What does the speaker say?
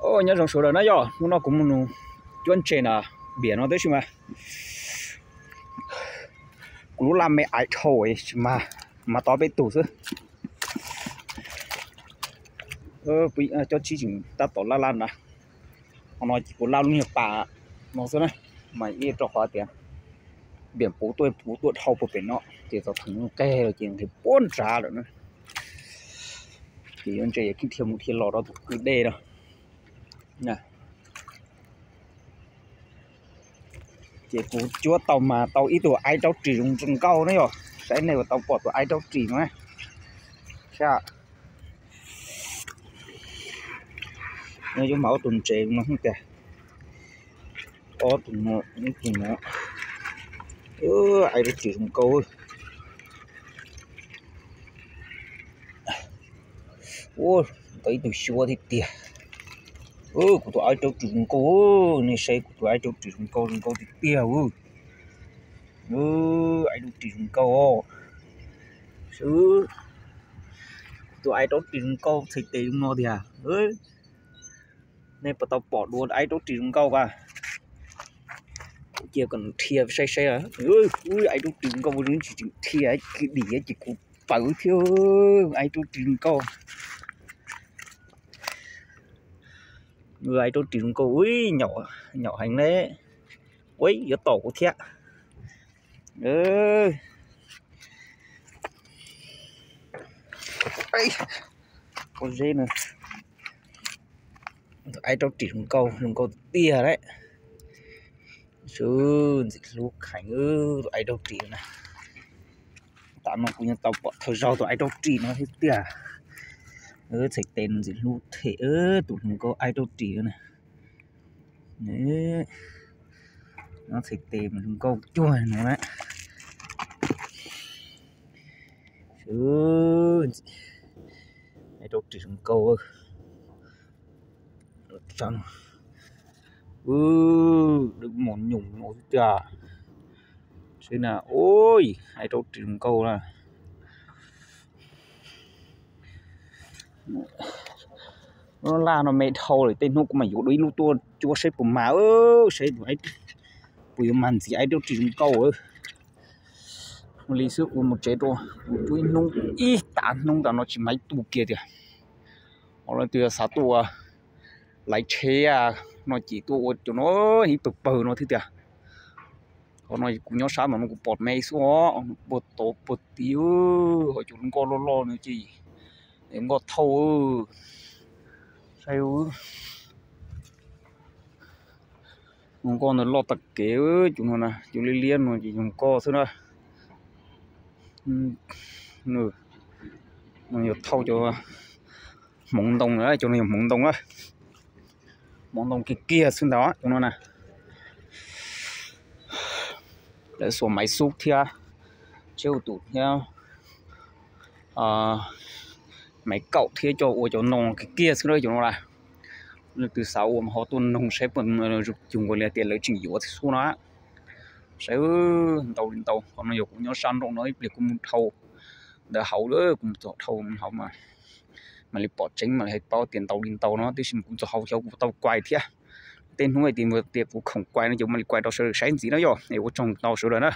Nyob zoo sawv daws na yom, hnub no kuv mus nug cuab ntses na, npiam no tab sis mas kuv lub laj me aiv dhau, tsis mag, mag tau peb tug xwb. Cov tsheb tseem tab tom laj laj na, qhov no ces kuv laj lub nyuag pas no xwb na, mas ib rau qhov tias npiam puv tuaj puv tuaj dhau puag pem no ces txog theem qeg los ces nqis puag nrad lawm na. Ces yuav ntses yog keej dhia mus dhia los rau tus kwj dej no. Ces kuv cuab tau mas tau ib tug aiv raub ris zoo zoo nkauj na yom, saib nej puas tau pom tus aiv raub ris no na. Saib, nyob yuav mas ob tug ntses no tiag, ob tug no, ib tug no. Aiv raub ris zoo nkauj. Ua, tau ib tug xyuas tiag tiag. Kuv tus aiv raub ris zoo nkauj, nej saib kuv tus aiv raub ris zoo nkauj, zoo nkauj tiag tiag. Aiv raub ris zoo nkauj. Kuv tus aiv raub ris zoo nkauj txhais tes zoo no tiag. Nej puas tau pom dua aiv raub ris zoo nkauj as? Cia kom nws dhia saib saib. Aiv raub ris zoo nkauj zoo tsis tseem dhia, kwj dim ces kuv pawv thiab. Aiv raub ris zoo nkauj. Aiv raub ris zoo nkauj, nyaum heev ne. Ua, yuav tom kuv thiab. Pob zeb no. Aiv raub ris zoo nkauj, zoo nkauj tiag tiag lawm. Sub, ntxim hlub kheev tus aiv raub ris na. Tam no kuv yeej tau pom thawj zaug tus aiv raub ris no thiab tiag. Txhais tes no ntxim hlub them tus hluas nkauj aiv raub ris na. Txhais tes mas zoo nkauj cuag no na. Aiv raub ris zoo nkauj. Dawb mos nyoos no xwb tiag. Saib na, ua, aiv raub ris zoo nkauj na. Lub laj no me dhau lawm, tej hnub kuv mam yuav dua ib lub tuaj cuab saib puas mag, saib puas yuav mag ntxiv aiv raub ris zoo nkauj. Ua li xwb, kuv mus tsev dua, kuv cuab ib hnub, ib tav hnub tas no tsis mag ib tug kiag tiag. Ho leej twg xav tuaj ua laiv tsheb no ces tuaj ua cov no ib pawg pawg no thiab tiag. Qhov no kuv nyob sab ntawm no kuv pom me xwb os, puag tod puag tid, ho cov hluas nkauj loj loj no ces nkauj thauj. Saib, hluas nkauj ntawd loj tag kev, cov no na, cov liab liab no ces yog nkauj xwb na. No yog thauj cov hmoov ntoo na, cov no yog hmoov ntoo na. Hmoov ntoo kiag kiag xwb ntag cov no na. Lawv xuas maiv xub thiab, tsheb ua tus thiab, maiv kaum thiab coj ua cov ntoo kiag kiag xwb na cov no na. Leej twg xav ua mas ho tuaj noog saib puas zoo cuag nkaus li tias lawv tseem yuav thiab xwb na. Saib, ntau li ntau, qhov no yog kuv nyob sab nraum no, ib pliag kuv mus dhau ntawd hauv lawm, kuv mus txog dhau hauv mas mam li pom tseeb mam li hais paub tias ntau li ntau no, tiam sis kuv txog hauv xyov kuv tau kuai thiab. Tej hnub hais tias kuv khoom kuai no ces mam li kuai rau sawv daws saib ntxiv na yom. Es ua tsaug ntau sawv daws na.